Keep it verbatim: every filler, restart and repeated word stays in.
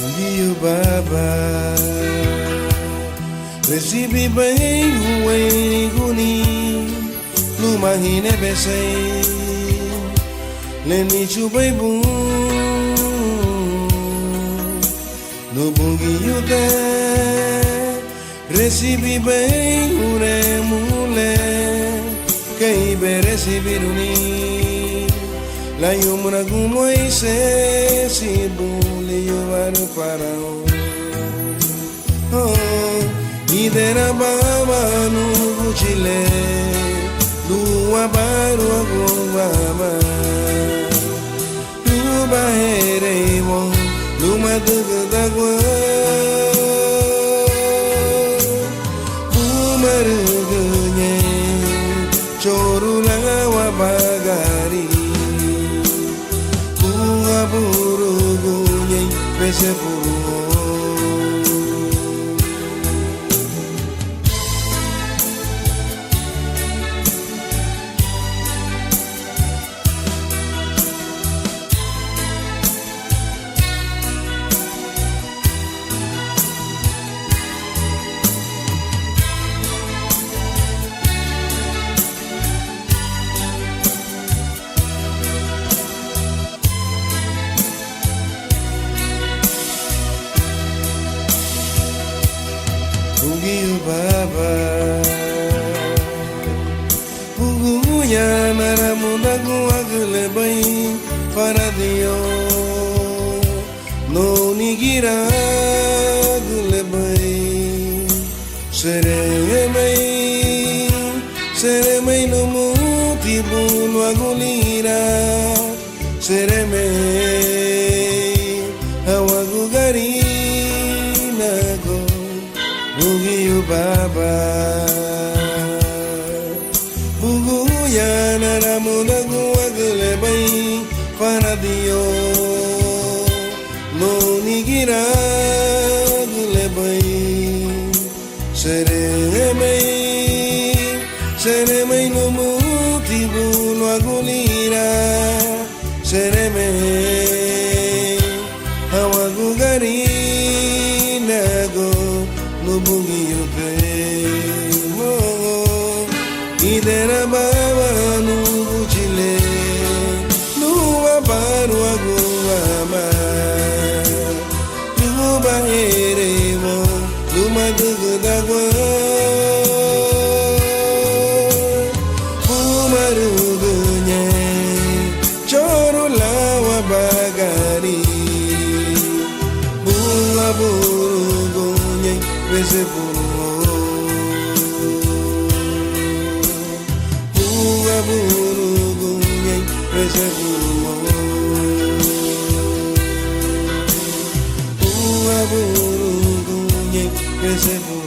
Bungiu Baba, resibi bei huweiguni luma hinebesei le nichubei bun. Nubungiute, resibi bei uremu le kei beresibiruni layumuragun Moisesi bun liyubaru Faraó. Oh, íderaba aba Núguchi le lun wabaruagun wamá, lun baherei woun luma dügüdaguaü, bun marügüñein, chouru lan wabagari, bun waburuguñein besefurun. Bungiu Baba, buguya naramudaguagülebei faradiou, nounigiraagülebei seremei, seremei numutibu luagu lira, seremei hawagu Garinagu. Bungiu Baba, buguya naramudaguagülebei faradiou, nounigiraagülebei seremei, seremei numutibu luagu lira, seremei hawagu Garinagu. Nubungiute, oh, íderaba aba Núguchi le lun wabaruagun wamá, lun baherei woun luma dügüdaguaü, bun marügüñein, chouru lan wabagari, bun waburuguñein besefurun. Bun waburuguñein besefurun. Bun waburuguñein besefurun.